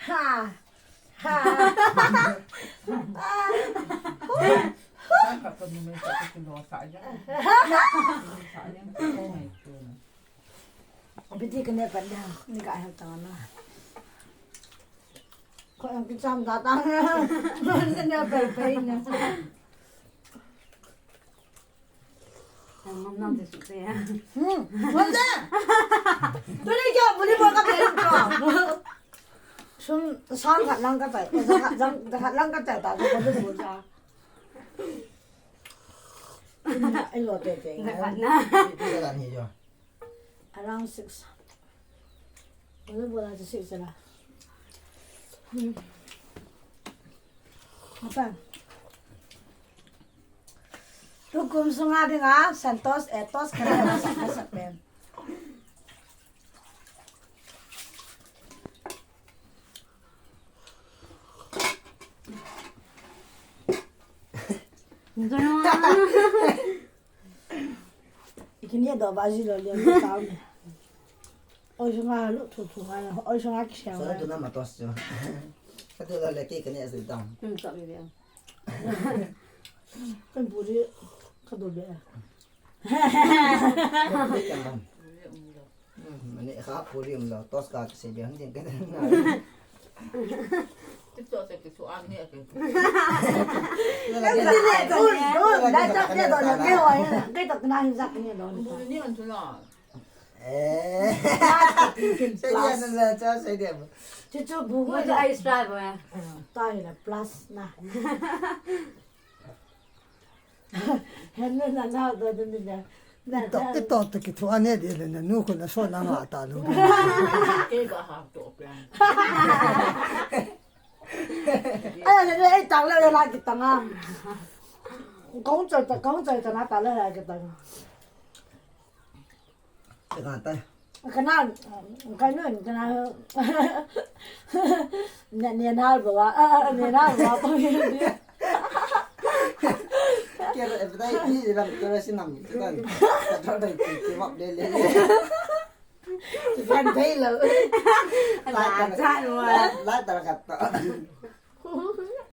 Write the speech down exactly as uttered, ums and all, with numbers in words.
Ha. Ha. Abiti kene pat dia, ni ka hel tang na. Ko ang kicham da tang. Ni ne pe pe ne. Ang ngam nam te su te ya. Hmm. Wala. Tuni kya buli mo ka pe ko. Sum sang khat lang ka tai. Sang khat lang ka tai ta ko bu ja. Ai lo te te. Nga khat na. Ita dan hi jo. Around six. Ano bola sa six na? Hmm. Apa? Tukum sunga dinga Santos, Etos, kaya sa sa pen. Ganun. Ikini do ba ji lo le ta me. Oi sunga lu thu thu nga, oi sunga ki sia. Sa tu na ma tos jo. Sa tu la le ki kani sa dam. Hmm, sa bi bi. Kan puri ka do be. Mane kha puri um lo, tos ka se be hang jeng ka na. Tik tok se tik tok an ne ke. Dai tak ne do ne ke wa. Dai tak na hin sak ne do. Buri ni an tu la. Eh. Plus. Sai dia na na cha sai dia. Chuchu bu. Mo to ai style ba. Ta hi la plus na. Hen na na na do ni na. Ito, ito to ki thu ane de le na nu ko na so na ma ta lu. Ke ba ha to plan. Ai le le ai tang le le la ki tang a. Kong choi ta, kong choi ta na ta le la ki tang. Ka tai. Kana, kana, kana. Ne, ne na ba wa, ah, ne na ba wa. Kira, eh, dai, ni lam, kira sinam, kan. Kata dai, ki, ki map le, le, le. Kan dai lo. La, la, cha, wa. La, la, ta kata.